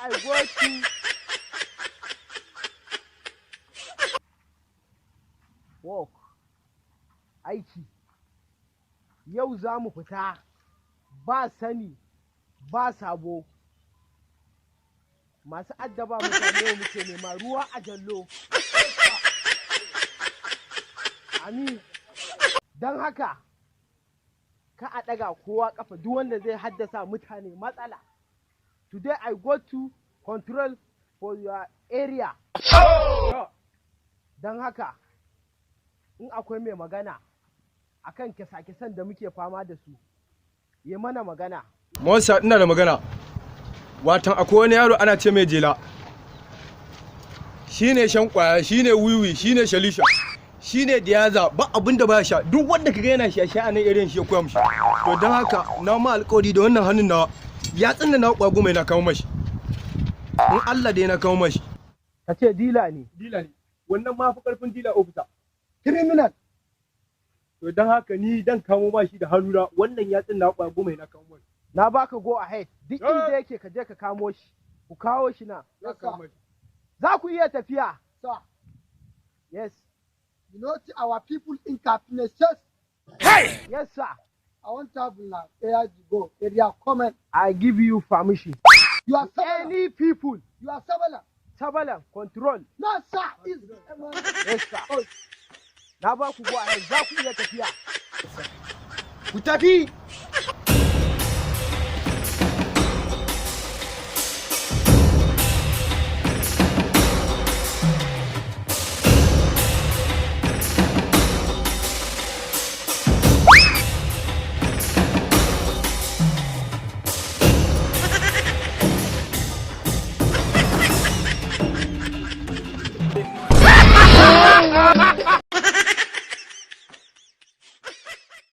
I go to work. Aiki. Yau za mu fita ba sani ba sabo. Masu addaba mutane yau muke nema ruwa a jallo. Amin. Don haka, ka a ɗaga kowa ƙafa duk wanda zai haddasa mutane matsala. Today I go to control for your area. Don haka, in akwai mai magana akan kyasa-kyasan da muke fama da su, yi mana magana. Monsa, ina da magana. Watan akwai wani yaro ana ce mai Jela. Shine shan kwaya, shine wiwi, shine shalisha. Shine diyaza, ba abin da ba sha. Duk wanda kaga yana sha sha a nan irin shi ya koya mishi. To don haka na ma alƙawari da wannan hannun nawa. Ya tsinda na kwa 10 na kawo mashi. In Allah dai na kawo mashi. Ka ce dealer ne. Dealer ne. Wannan ma fi karfin dealer, officer. Criminal. To don haka ni dan kamo mashi da hannuna, wannan yatsun na kwa 10 na kawo mashi. Na baka go ahead. Duk inda yake ka je ka kamo shi. Ku kawo shi na. Yes, sir. Za ku iya tafiya. Sir, Yes. you know our people in Katsina State. Yes, sir. I want travel now. Area to go. Area comment. I give you permission. You are surveillance. Any people, You are surveillance. surveillance, control. No, sir. Is Yes, sir. Na ba ku go ahead. Za ku iya tafiya. Ku tafi.